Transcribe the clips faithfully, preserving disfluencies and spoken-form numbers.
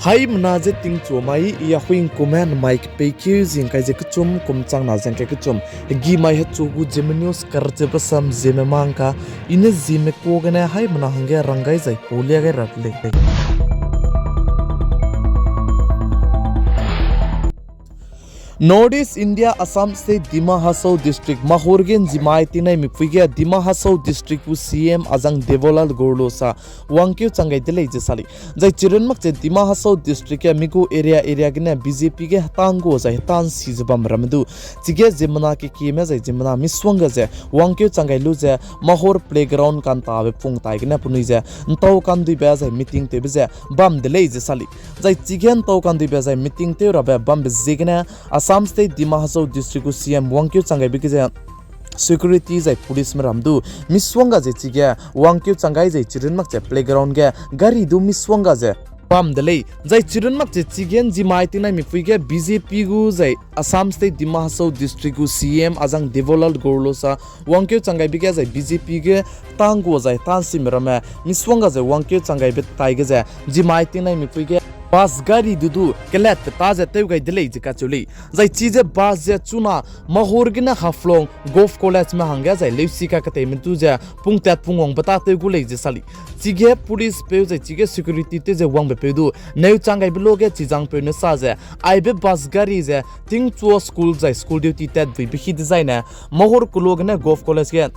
Haimena je tingchu mai, i a huingkume namai kepeikeu zingkai ze kechum, kum changna zengkai kechum. Hegimai hechu gu Zeme news karchebe sam Zeme mang ka, i ne Zeme kua gene haimena hangge rang gai zai paulia gai ra de lei. North East India, Assam State, Dima Hasao District, Mahur ge nzimai tingnai mipui ge Dima Hasao District gu C M azang Debolal Gorlosa wangkeu chang gai de lei ze sa lei. Zai chirun mak ze Dima Hasao District ge mi gu area area gene B J P ge hetang gu zai hetan si ze bam ramme du. Chige ziemmena kekieme zai ziemmena misongga ze wangkeu chang gai lu ze Mahur playground kantabe pung tai gene penui ze ntau kanduibe zai meeting tewbe ze bam de lei ze sa lei. Zai chige ntau kanduibe zai meeting tew rabe bambe ziegene Assam State Dima Hasao District gu C M wangkeu chang gaibe ge ze security zai policeme ram du misongga ze chige wangkeu chang gai zai chirun mak ze playground ge gari du misongga ze bam de lei. Zai chirun mak ze chige nzimai tingnai mipui ge B J P gu zai Assam State Dima Hasao District gu C M azang Debolal Gorlosa wangkeu chang gaibe ge zai B J P ge tang gu zai tan sime ramme misongga ze wangkeu chang gaibe tai ge ze nzimai tingnai mipui ge bus gari du du kelatbe ta ze tew gai de lei ze kacheu lei. Zai chize bus ze chuna Mahur gene Haflong Govt College me hangge zai leusi kaketeime du ze pungtat pungwangbe ta tew gu lei ze sa lei. Chige policepeu zai chige security tew ze wangbe peu du neu chang gaibe luage chizangpeu ne sa ze, aibe bus gari ze tingchua school zai school duty tatbuibe hi dezaine Mahur kelo gene Govt College ge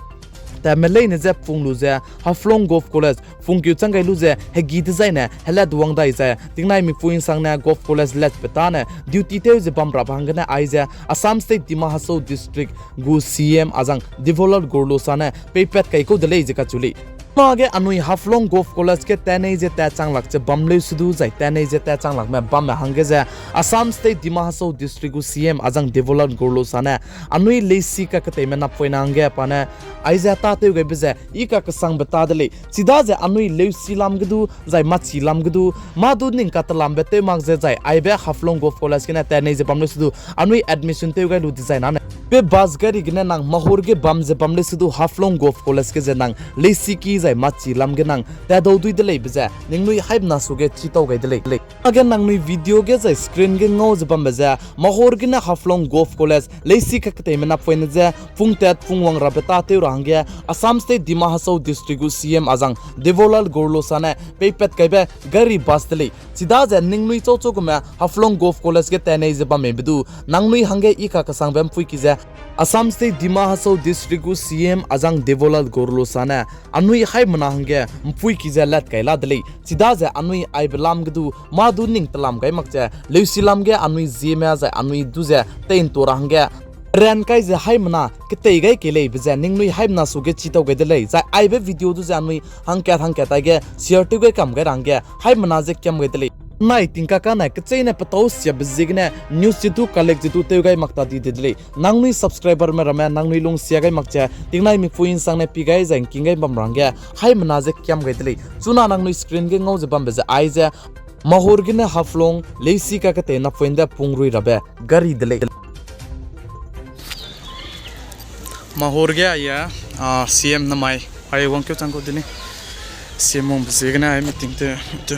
tatme leine je pung lu ze Haflong Govt College pungkeu chang gai lu ze hegi dezaine helat wang dai ze tingnai mipui nsangne Govt College latbe tane duty tew ze bam rabe hanggene aize Assam State Dima Hasao District gu C M azang Debolal Gorlosa ne peipat kai kau de lei ze kacheu lei. Mage anui Haflong Govt College ge tatnei ze tat chang lak ze bam leu se du zai tatnei ze tat chang lakme bamme hangge ze Assam State Dima Hasao District gu C M azang Debolal Gorlosa ne anui leisi kaketeime napoine hangge pa ne aize tâtew gaibe ze i kakesangbe ta de lei. Chidaze anui leusi lam ge du zai machi lam ge du mâ du ning katelambe tew mak ze zai aibe Haflong Govt College gene tatnei ze bam leu se du anui admission tew gai lu dezaine pe bus gari gene nang Mahur ge bam ze bam leu se du Haflong Govt College ge ze nang leisiki zai machi lam ge nang tatdau dui de leibe ze ningnui haimena suge chitau gai de lei. Age nangnui video ge zai screen ge ngau ze bambe ze Mahur gene Haflong Govt College leisi kaketeime napoine je pungtat pungwang rabe tâtew ra hangge Assam State Dima Hasao District gu C M azang Debolal Gorlosa ne peipat kaibe gari bus de lei. Chidaze ningnui chauchau gume Haflong Govt College ge tatnei ze bammebe du nangnui hangge i kakesangbe mpuiki ze Assam State Dima Hasao District gu C M azang Debolal Gorlosa ne anui haimena hangge mpuiki ze lat kai la de lei. Chidaze anui aibe lam ge du mâ du ning telam gai mak ze leusi lam ge anui zieme zai anui du ze teintua ra hangge ran kai ze haimena ketei gai kei leibe ze ningnui haimena suge chitau gai de lei. Zai aibe video du ze anui hangkat hangkat aige share tew gai kam gai ra hangge haimena ze kiam gai de lei. Nai tingkakane kecheîne petâu siabe ziegene news ze du collect ze du tew gai mak ta di de de lei. Nangnui subscriberme ramme nangnui lungsia gai mak ze tingnai mipui nsangne pi gai zai ngking gai bam ra hangge haimena ze kiam gai de lei. Chuna nangnui screen ge ngau ze bambe ze aize Mahur gene Haflong leisi kaketei napoine de pungrui rabe gari de lei. Mahur ge aia, ah, C M namai ai wangkeu chang kau de ni. C M wangbe ziegene ai meeting tew, tew.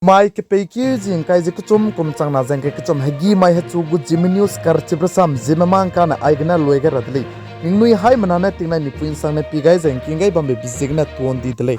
Mai kepeikeu zi ngkai ze kechum kum changna ze ngkai kechum hegî mai hechu gu Zeme News karchibe rasam Zeme mâ ngkane aigene lui gai ra de lei. Ningnui haimena ne tingnai mipui nsangne pie gai zai ngking gai bambe be ziegene tuan di de lei.